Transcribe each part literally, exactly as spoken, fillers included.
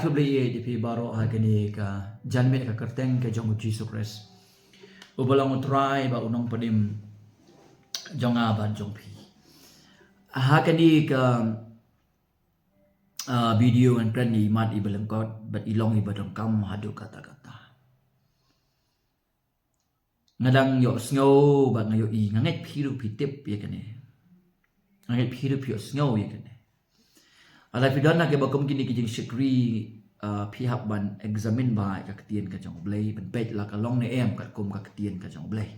Khublei ïa phi baroh ha kane ka janmiet ka kyrteng ka jong u Jisu Khrist, uba long u Trai bad u Nongpynim jong nga bad jong phi. Ha kane ka, ah, video ngan kren ïa i mat iba lyngkot bad i long iba donkam haduh katta katta. Nga dang ïohsngew bad nga ïohi, nga ngeit phi ruh phi tip ïa kane. Nga ngeit phi ruh phi ïohsngew ïa kane. Lada phi don ha kiba kum kine ki jingshakri, ah, phi hap ban examine bha ïa ka ktien ka jong U Blei, ban peit la ka long ne em katkum ka ktien ka jong U Blei.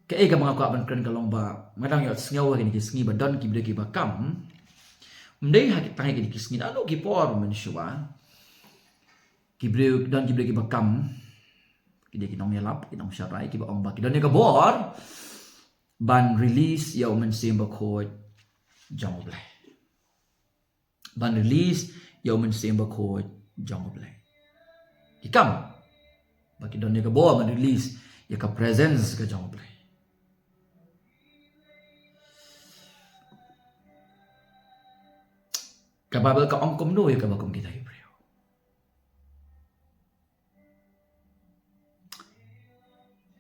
Kaei kaba nga kwah ban kren ka long ba nga dang ïohsngew ha kine ki sngi ba don ki briew kiba kam. Ym dei ha ki tang ha kine ki sngi, naduh ki por mynshuwa. Ki briew, don ki briew kiba kam, ki dei ki nongïalap, ki nongsharai, kiba ong ba ki don ïa ka bor ban release ïa U Mynsiem Bakhuid jong U Blei. Ban release ïa U Mynsiem Bakhuid jong U Blei. Ki kam ba ki don ïa ka bor ban release ïa ka presence ka jong U Blei. Ka Baibl ka ong kumno ïa kaba kum kita ki briew?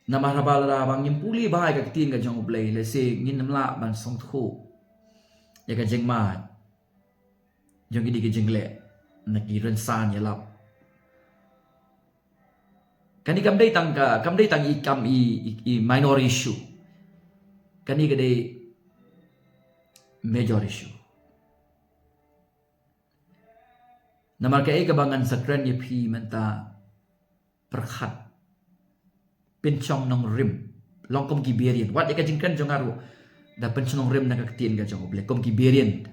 Namar haba lada ba ngim pule bha ïa ka ktien ka jong U Blei, lehse ngin ym lah ban sngewthuh ïa ka jingmad jong kine ki jingleh na ki rynsan ïalap. Kane kam dei tang ka, kam dei tang i kam i, i, i minor issue. Kane ka dei major issue. Namar kaei kaba ngan sa kren ïa phi mynta, pyrkhat, pynshong nongrim, long kum ki Berean. Wat ïa ka jingkren jong nga ruh, da pynshong nongrim na ka ktien ka jong U Blei kum ki Berean.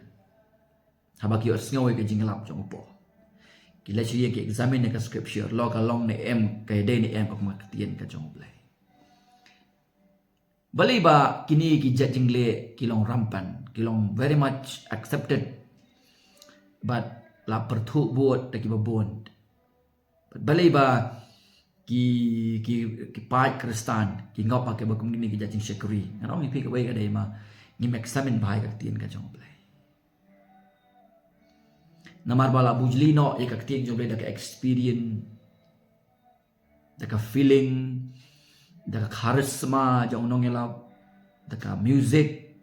Haba ki ïohsngew ïa ka jingïalap jong u Paul, ki leit sha ïing ki examine ïa ka scripture, la ka long ne em, ka dei ne em katkum ka ktien ka jong U Blei. Balei ba kine ki jait jingleh ki long rampant, ki long very much accepted, bad la pyrthuh bud da kiba bun? Bad balei ba ki, ki, ki paid Khristan ki ngop ha kiba kum kine ki jait jingshakri? Ngan ong ïa phi, kawei ka dei ma ngim examine bha ïa ka ktien ka jong U Blei. Namar ba la bujli noh ïa ka ktien jong U Blei da ka experience, da ka feeling, da ka charisma jong u nongïalap, da ka music,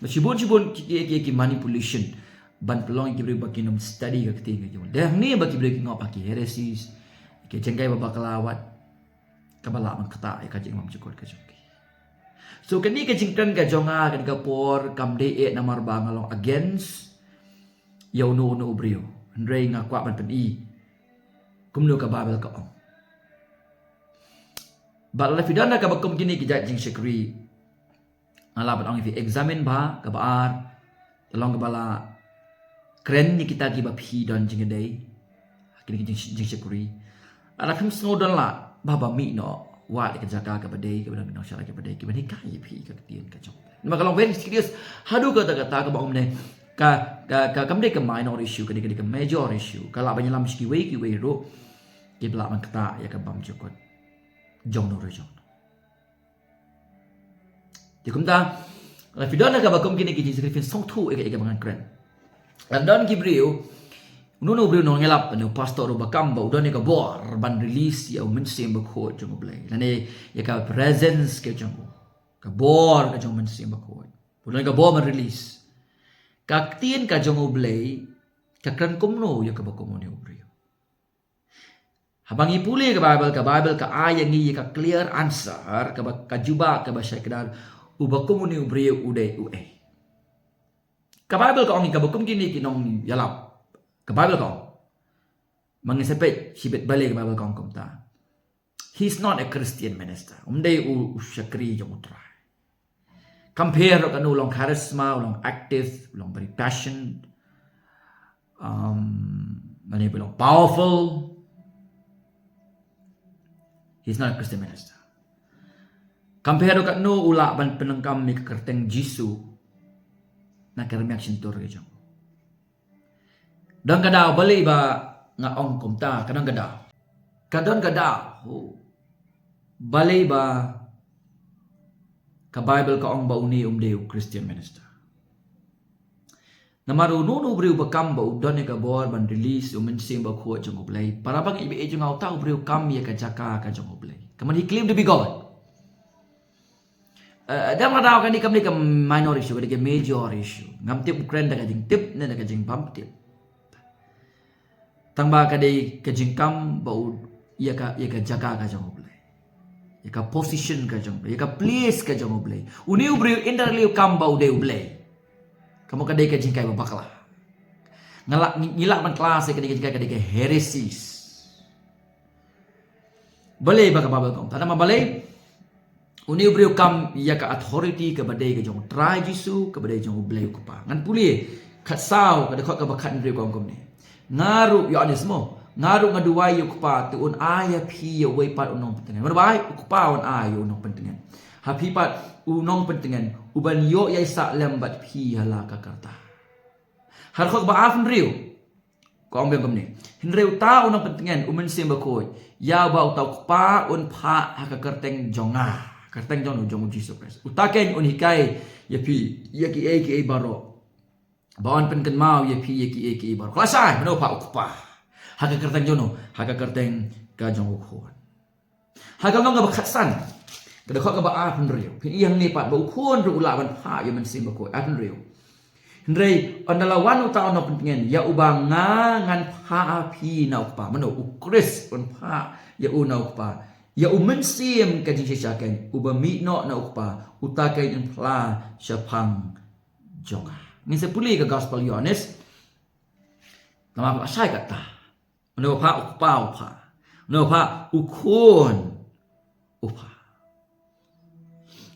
bad shibun shibun ki, ki, ki, ki manipulation, ban pynlong ïa ki briew ba kin ym study ka ktien ka jong U Blei. Dei hangne ba ki briew ki ngop ha ki heresies, ki jingkai ba bakla, wat kaba lah ban ktah ïa ka jingbymjukut ka jong ki. So kane ka jingkren ka jong nga kane ka por kam dei eh namar ba nga long against ïa uno uno u briew, hynrei nga kwah ban pyni kumno ka Baibl ka ong. Bad lada phi don ha kaba kum kine ki jait jingshakri, nga lah ban ong ïa phi, examine bha. Kaba ar, la long kaba la kren ïa kita kiba phi don jingïadei ha kine ki jing, jingshakri. Lada phim sngew don lah, bah, bah mih noh, wad ïa ka jaka kaba dei, kaba don ki nongsharai kiba dei, kiban hikai ïa phi ïa ka ktien ka jong U Blei. Namar ka long very serious haduh katta katta, kaba ong mynne, ka, ka, ka, kam dei ka minor issue, ka dei, ka dei ka major issue. Ka lah ban ïalam sha kiwei kiwei ruh, kiba lah ban ktah ïa ka bymjukut jong no ruh jong no. Te kumta, lada phi don ha kaba kum kine ki jingshakri, phin sngewthuh ïa ka, ïa kaba ngan kren. Lada don ki briew, uno uno u briew nongïalap ne u pastor uba kam ba u don ïa ka bor ban release ïa U Mynsiem Bakhuid jong U Blei, lane ïa ka presence ka jong u, ka bor ka jong U Mynsiem Bakhuid, u don ïa ka bor ban release. Ka ktien ka jong U Blei ka kren kumno ïa kaba kum une u briew? Haba ngi pule ka Baibl, ka Baibl ka ai ïa ngi ïa ka clear answer, kaba, ka jubab kaba shai kdar, uba kum une u briew u dei uei. Ka Baibl ka ong ïa kaba kum kine ki nongïalap, ka Baibl ka ong, ma ngin sa peit shibit balei, ka Baibl ka ong kumta: He's not a Christian minister. Um dei u, u shakri jong U Trai. Compare ruh katno u long charisma, u long active, u long very passionate, um, lane u long powerful. He's not a Christian minister. Compare ruh katno u lah ban pyndonkam ïa ka kyrteng Jisu na ka rmiang shyntur ka jong u. Don ka daw, balei ba nga ong kumta, ka don ka daw. Ka don ka daw, balei ba ka Baibl ka ong ba une um dei u Christian minister. Namar uno uno u briew ba kam ba u don ïa ka bor ban release u Mynsiem Bakhuid jong U Blei. Para bangeit ba ïeit jong nga, uta u briew kam ïa ka jaka ka jong U Blei. Ka mut he claim to be God. Eh, dang ka daw kane kam dei ka minor issue, ka dei ka major issue. Ngam tip u kren da ka jingtip ne da ka jingbym tip. Tang ba ka dei ka jingkam ba u ïa ka, ïa ka jaka ka jong U Blei. Ïa ka position ka jong U Blei, ïa ka place ka jong U Blei. Une u briew entirely u kam ba u dei U Blei. Ka mut ka dei ka jinghikai ba bakla. Nga lah, ngi, ngi lah ban klas ïa ka dei ka jinghikai, ka dei ka heresies. Balei ba ka Baibl ka ong? Tang namar balei? Une u briew kam ïa ka authority kaba dei ka jong U Trai Jisu, kaba dei jong U Blei U Kpa. Ngan pule, khatsaw, ka dkhot kaba khathynriew ka ong kumne. Nga ruh, Ïoannis mo, nga ruh nga duwai ïa U Kpa, te un ai ïa phi ïa uwei pat u nongpyntngen. Mano ba ai? U Kpa un ai ïa u nongpyntngen. Ha phi pat u nongpyntngen, uban ïoh ïaisah lem bad phi ha la ka karta. Ha dkhot kaba arphew hynriew. Ka ong biang kumne. Hynrei uta u nongpyntngen, u Mynsiem Bakhuid, ïa uba uta U Kpa un phah ha ka kyrteng jong nga. Kyrteng jong u, jong u Jisu Khrist. Uta keiñ un hikai ïa phi ïa kiei kiei baroh. Ba un pynkynmaw ïa phi ïa kiei kiei baroh. Ka la shai, mano u phah? U Kpa. Ha ka kyrteng jong u, ha ka kyrteng ka jong u Khun. Ha ka lynnong kaba khatsan, ka dkhot kaba arphew hynriew. Phin ïohi hangne pat ba u Khun ruh u lah ban phah ïa u Mynsiem Bakhuid, arphew hynriew. Hynrei ynda la wan uta u nongpyntngen, ïa uba nga ngan phah ha phi na U Kpa. Mano? U Khrist un phah ïa u na U Kpa. Ïa u Mynsiem ka jingshisha keiñ, uba mih noh na U Kpa, uta keiñ un phla shaphang jong nga. Ngin sa pule ka Gospel Ïoannis. Namar ba shai kata. Mano u phah? U Kpa u phah. Mano u phah? U Khun u phah.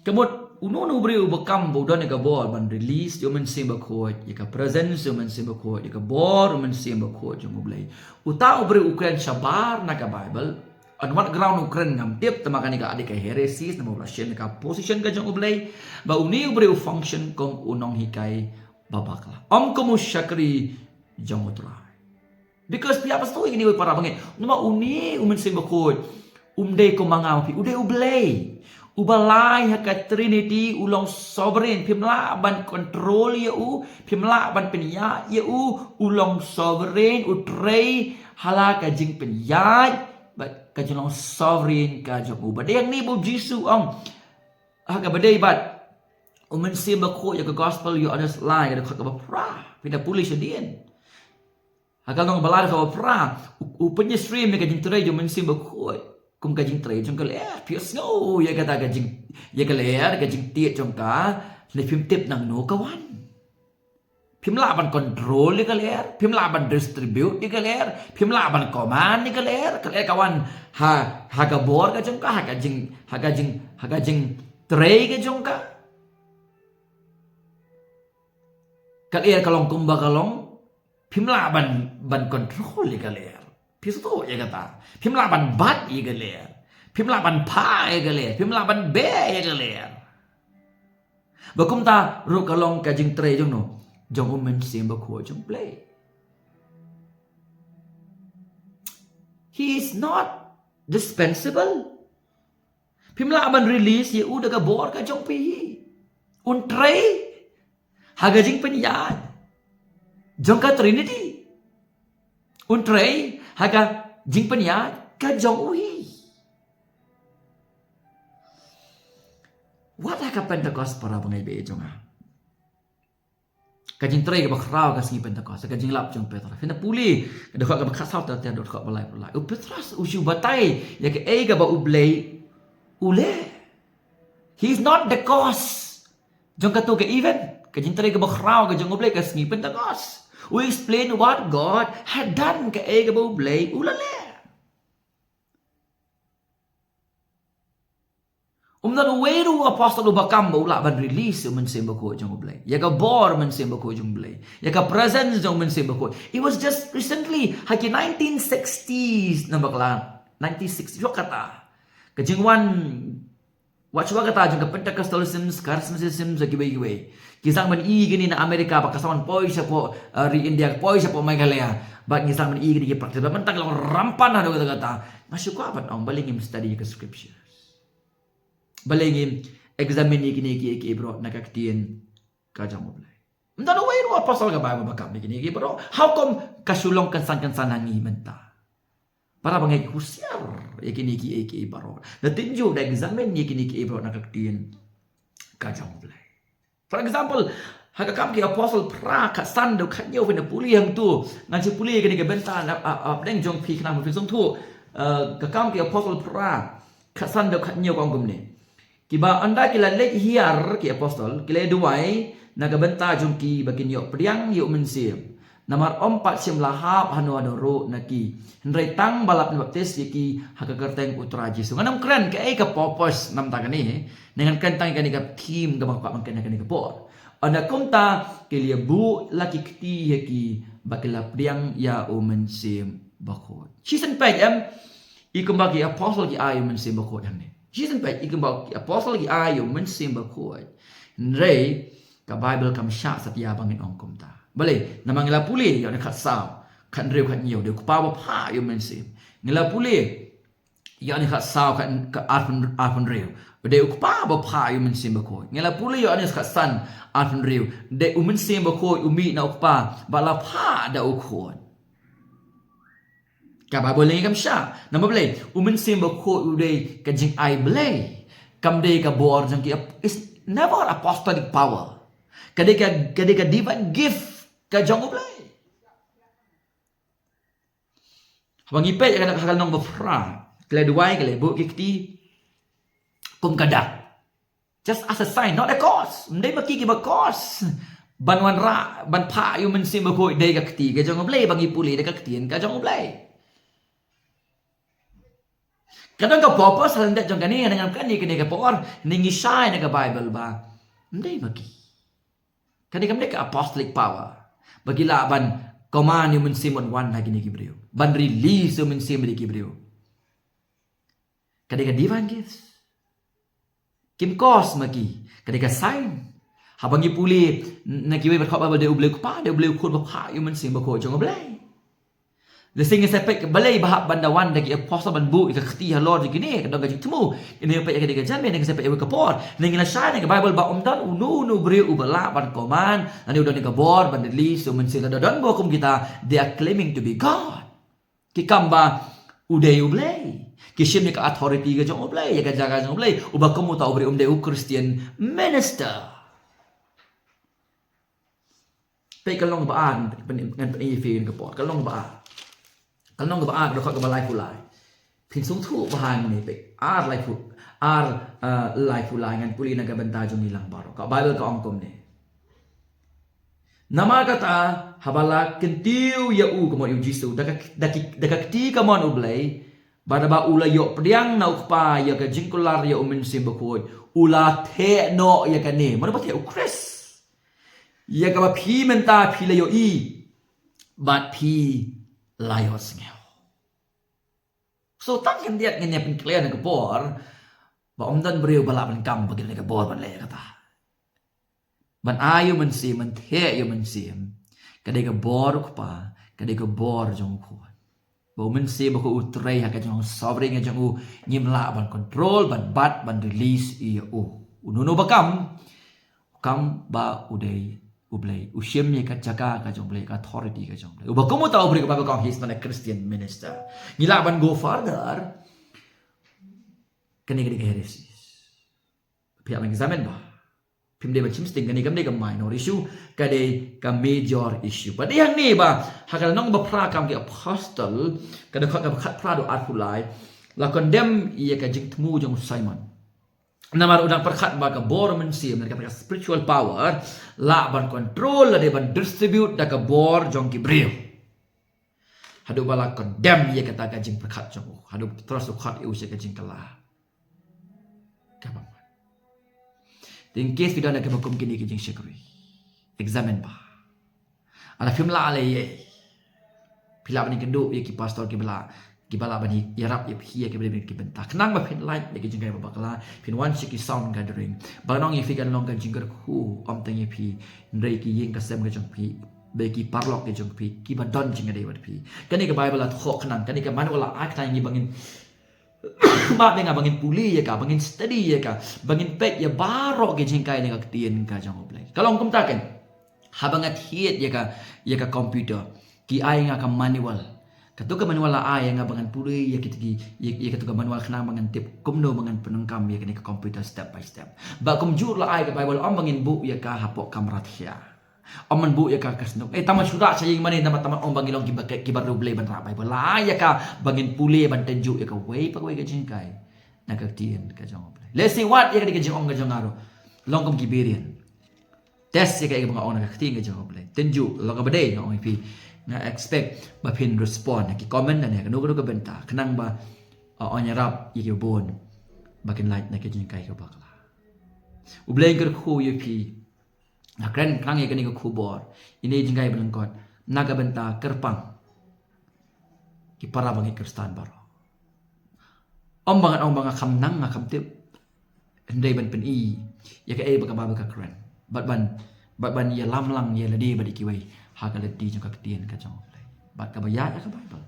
Ka mut uno uno u briew uba kam ba u don ïa ka bor ban release ïa u Mynsiem Bakhuid, ïa ka presence ïa u Mynsiem Bakhuid, ïa ka bor u Mynsiem Bakhuid jong U Blei. Uta u briew u kren shabar na ka Baibl. On what ground u kren ngam tip, tangba kane ka dei ka heresies, namar u la shim ka position ka jong U Blei. Ba une u briew u function kum u nonghikai ba bakla. Ym kum u shakri jong U Trai. Because phi hap sngewthuh ïa kane, para bangeit. Namar une u Mynsiem Bakhuid um dei kum ma nga ma phi, u dei U Blei. Uba lai ha ka Trinity, u long sovereign. Phim lah ban control ïa u, phim lah ban pynïaid ïa u, u long sovereign, u trei ha la ka jingpynïaid bad ka jinglong sovereign ka jong u. Bad dei hangne ba u Jisu u ong ha kaba dei bad u Mynsiem Bakhuid, ïa ka Gospel Ïoannis lai, ka dkhot kaba phra. Phin da pule shadien. Ha ka lynnong ba lai, dkhot kaba phra, u, u pynïasyriem ïa ka jingtrei jong u Mynsiem Bakhuid kum ka jingtrei jong ka lyer. Phi sngew ïa kata ka jing, ïa ka lyer, ka jingtied jong ka, ne phim tip nangno ka wan. Phim lah ban control ïa ka lyer, phim lah ban distribute ïa ka lyer, phim lah ban command ïa ka lyer. Ka lyer ka wan ha, ha ka bor ka jong ka, ha ka jing, ha ka jing, ha ka jingtrei ka jong ka. Ka lyer ka long kumba ka long, phim lah ban, ban control ïa ka lyer. Phi sngewthuh ïa kata? Phim lah ban bat ïa ka lyer. Phim lah ban phah ïa ka lyer. Phim lah ban beh ïa ka lyer. Ba kumta ruh ka long ka jingtrei jong no, jong u Mynsiem Bakhuid jong U Blei. He is not dispensable. Phim lah ban release ïa u da ka bor ka jong phi. Un trei ha ka jingpynïaid jong ka Trinity. Un trei ha ka jingpynïaid ka jong u hi. Wat ha ka Pentecost, para bangeit ba ïeit jong nga. Ka jingtrei kaba khraw ka sngi Pentecost, ka jinglap jong u Petros. Phin da pule ka dkhot kaba khatsaw ter ter, dkhot ba laiphew lai. U Petros u shu batai ïa kaei kaba U Blei u leh. He is not the cause jong kato ka event. Ka jingtrei kaba khraw ka jong U Blei ka sngi Pentecost. U explain what God had done, kaei kaba U Blei u la leh. Um don uwei ruh u apostol uba kam ba u lah ban release ïa u Mynsiem Bakhuid jong U Blei, ïa ka bor Mynsiem Bakhuid jong U Blei, ïa ka presence jong u Mynsiem Bakhuid. It was just recently, ha ki nineteen sixties, namar kata, nineteen sixties, shuwa kata. Ka jingwan, wat shuwa kata jong ka Pentecostalism, Charismatism, sa kiwei kiwei. Ki sdang ban i kine na America, ba ka sdang ban poi shapoh, eh, ri India, poi shapoh Meghalaya. Bad ngi sdang ban i kine ki practice, bad mynta ka long rampant haduh katta katta. Nga shu kwah ban ong, balei ngim study ka scriptures? Balei ngim examine ïa kine ki, ki briew na ka ktien ka jong U Blei? Ym don uwei ruh apostol ka Baibl ba kam ïa kine kiei baroh. How come ka shu long kynsan kynsan ha ngi mynta? Para bangeit, husiar ïa kine kiei kiei baroh. Da tynjuh, da examine ïa kine kiei baroh na ka ktien ka jong U Blei. For example, ha Ka Kam ki Apostol phra, khatsan haduh khathynñiew, phin da pule hangto. Ngan shu pule ïa kane ka bynta na, a, a, hapdeng jong phi khnang ba phin sngewthuh. Eh, Ka Kam ki Apostol phra, khatsan haduh khathynñiew ka ong kumne: Kiba ynda ki la leit hiar ki apostol, ki la duwai na ka bynta jong ki ba kin ïoh pdiang ïa U Mynsiem. Namar ym pat shym la hap hano hano ruh na ki, hynrei tang ba la pynbaptis ïa ki ha ka kyrteng U Trai Jisu. Ngan ym kren kaei ka purpose na bynta kane, ne ngan kren tang ïa kane ka theme kaba nga kwah ban kren ha kane ka por. Ynda kumta ki la buh la ki kti ha ki ba ki la pdiang ïa U Mynsiem Bakhuid. Shisien peit em, i kumba ki apostol ki ai ïa U Mynsiem Bakhuid hangne. Shisien peit, i kumba ki apostol ki ai ïa U Mynsiem Bakhuid. Hynrei ka Baibl kam shah satia ba ngin ong kumta. Balei? Namar ngi la pule ïa kane khatsaw, khathynriew, khathynñiew, dei U Kpa ba phah ïa U Mynsiem. Ngi la pule ïa kane khatsaw, khat, khat arphew, arphew hynriew, dei U Kpa ba phah ïa U Mynsiem Bakhuid. Ngi la pule ïa kane khatsan, arphew hynriew, dei U Mynsiem Bakhuid u mih na U Kpa ba la phah da U Khun. Ka Baibl lyngngoh kam shah. Namar balei? U Mynsiem Bakhuid u dei ka jingai Blei. Kam dei ka bor jong ki ap-, is never apostolic power. Ka dei ka, ka dei ka divine gift ka jong U Blei. Haba ngi peit ha ka, ha ka lynnong ba phra, ki la duwai, ki la buh ki kti kum ka dak. Just as a sign, not a cause. Ym dei ma ki kiba cause ban wanrah, ban phah ïa U Mynsiem Bakhuid, dei ka kti ka jong U Blei, ba ngi pule da ka ktien ka jong U Blei. Ka don ka purpose ha lyndet jong kane, ngan ong kane, kane ka por, ne ngi shai na ka Baibl ba ym dei ma ki. Ka dei, kam dei ka apostolic power ba ki lah ban command ïa U Mynsiem ban wan ha kine ki briew, ban release ïa U Mynsiem ïa ki briew. Ka dei ka divine gifts. Kim cause ma ki. Ka dei ka sign. Haba ngi pule na kiwei pat ka Baibl, dei U Blei U Kpa, dei U Blei U Khun ba phah ïa U Mynsiem Bakhuid jong U Blei. Lehse ngin sa peit balei ba hap ban da wan da ki apostol ban buh ïa ka kti halor jong kine, ka don ka jingthmu. Ngin peit ïa ka dei ka janmiet, ngin sa peit ïa ka por. Ngin la shai na ka Baibl ba ym don uno uno u briew uba lah ban command, lane u don ïa ka bor ban release ïa U Mynsiem. Lada don bor kum kita, they are claiming to be God. Ki kam ba u dei U Blei. Ki shim ïa ka authority ka jong U Blei, ïa ka jaka jong U Blei. Uba kum uta u briew um dei u Christian minister. Peit ka lynnong ba ar, ngan pyni, ngan pyni ïa phi ha kane ka por. Ka lynnong ba ar. Ka lynnong ba ar, ka dkhot kaba laiphew lai. Phin sngewthuh ba hangne, peit. Ar laiphew, ar, eh, laiphew lai, ngan pule na ka bynta jong ngi lang baroh. Ka Baibl ka ong kumne: Namar kata, haba la kyntiew ïa u, ka mon ïa u Jisu, da ka, da ki, da ka kti ka mon U Blei, bad haba u la ïoh pdiang na U Kpa ïa ka jingkular ïa U Mynsiem Bakhuid, u la theh noh ïa kane. Mano ba theh? U Khrist. Ïa kaba phi mynta phi la ïohi bad phi la ïohsngew. So tang khyndiat ngin ïa pynkhlaiñ ha kane ka por ba ym don briew ba lah ban kam ba kane ka bor ban leh kata. Ban ai U Mynsiem, ban theh ïa U Mynsiem, ka dei ka bor U Kpa, ka dei ka bor jong U Khun. Ba U Mynsiem Bakhuid u trei ha ka jong sovereign ka jong u, ngim lah ban control, ban bat, ban release ïa u. Uno uno ba kam, kam ba u dei U Blei. U shim ïa ka jaka ka jong U Blei, ka authority ka jong U Blei. Uba kum uta u briew, ka Baibl ka ong, he's not a Christian minister. Ngi lah ban go further. Kane ka dei ka heresy. Phi hap ban examine bha. Phim dei ban shim sting, kane kam dei ka minor issue, ka dei ka major issue. Ba dei hangne ba ha ka lynnong ba phra Kam ki Apostol, ka dkhot kaba khatphra haduh arphew lai, la condemn ïa ka jingthmu jong u Simon. Namar u dang pyrkhat ba ka bor mynsiem, kata ka spiritual power, lah ban control lane ban distribute da ka bor jong ki briew. Haduh ba la condemn ïa kata ka jingpyrkhat jong u. Haduh Petros u khot ïa u sha ka jingkylla. Kaba, in case phi don ha kaba kum kine ki jingshakri, examine bha. Lada phim lah leh ei ei, phi lah ban ïakynduh ïa ki pastor kiba lah, kiba lah ban ïarap ïa phi ha kiba bun ki bynta. Khnang ba phin lait ïa ki jingkyrmen bakla, phin wan sha ki sound gathering. Ba ngan ong ïa phi, kan long ka jingkyrkhu ym tang ïa phi, hynrei ki ïing ka sem ka jong phi, bad ki paralok ka jong phi, kiba don jingïadei bad phi. Kane ka Baibl la thoh khnang, kane ka manual la ai khnang ïa ngi ba ngin, ba ngin pule ïa ka, ba ngin study ïa ka, ba ngin peit ïa baroh ki jinghikai na ka ktien ka jong U Blei. Ka long kumta kan. Haba nga thied ïa ka, ïa ka computer, ki ai nga ka manual. Kato ka manual la ai ïa nga ba ngan pule ïa kito ki, ïa, ïa kato ka manual khnang ba ngan tip kumno ba ngan pyndonkam ïa kane ka computer step by step. Bad kumjuh la ai ka Bible, ym ba ngin buh ïa ka hapoh kamra thiah. Ym ban buh ïa ka ha ka shnong. Eh, tang ban shu rah sha ïing mane, namar tang ban ong ba ngi long kiba, kiba riewblei ban rah Bible. La ai ïa ka ba ngin pule ban tynjuh ïa kawei pa kawei ka jinghikai na ka ktien ka jong U Blei. Lehse wat ïa kane ka jingong ka jong nga ruh long kum ki Berean. Test ïa kaei kaba nga ong na ka ktien ka jong U Blei. Tynjuh, long kaba dei, nga ong ïa phi. Nga expect ba phin respond ha ki comment lane ha kano kano ka bynta, khnang ba, uh, yn ïarap ïa kiba bun ba kin lait na ka jinghikai kaba bakla. U Blei un kyrkhu ïa phi. Nga kren khnang ïa kane ka khubor, ine i jinghikai ba lyngkot na ka bynta kyrpang ki para bangeit Khristan baroh. Ym ba ngan ong ba nga kham nang, nga kham tip. Hynrei ban pyni ïa kaei ba ka Bible ka kren, bad ban, bad ban ïalam lang ïa lade bad ïa kiwei ha ka lynti jong ka ktien ka jong U Blei. Bad kaba ïaid ha ka Bible,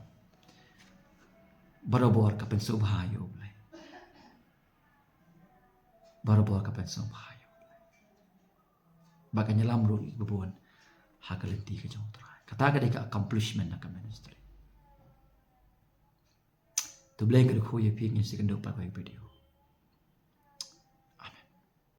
barabor ka pynsngewbha ïa U Blei. Barabor ka pynsngewbha ïa U Blei. Bad kan ïalam ruh ïa kiba bun ha ka lynti ka jong U Trai. Kata ka dei ka accomplishment na ka ministry. To, U Blei un kyrkhu ïa phi. Ngin sa ïakynduh pat ha kawei ka video.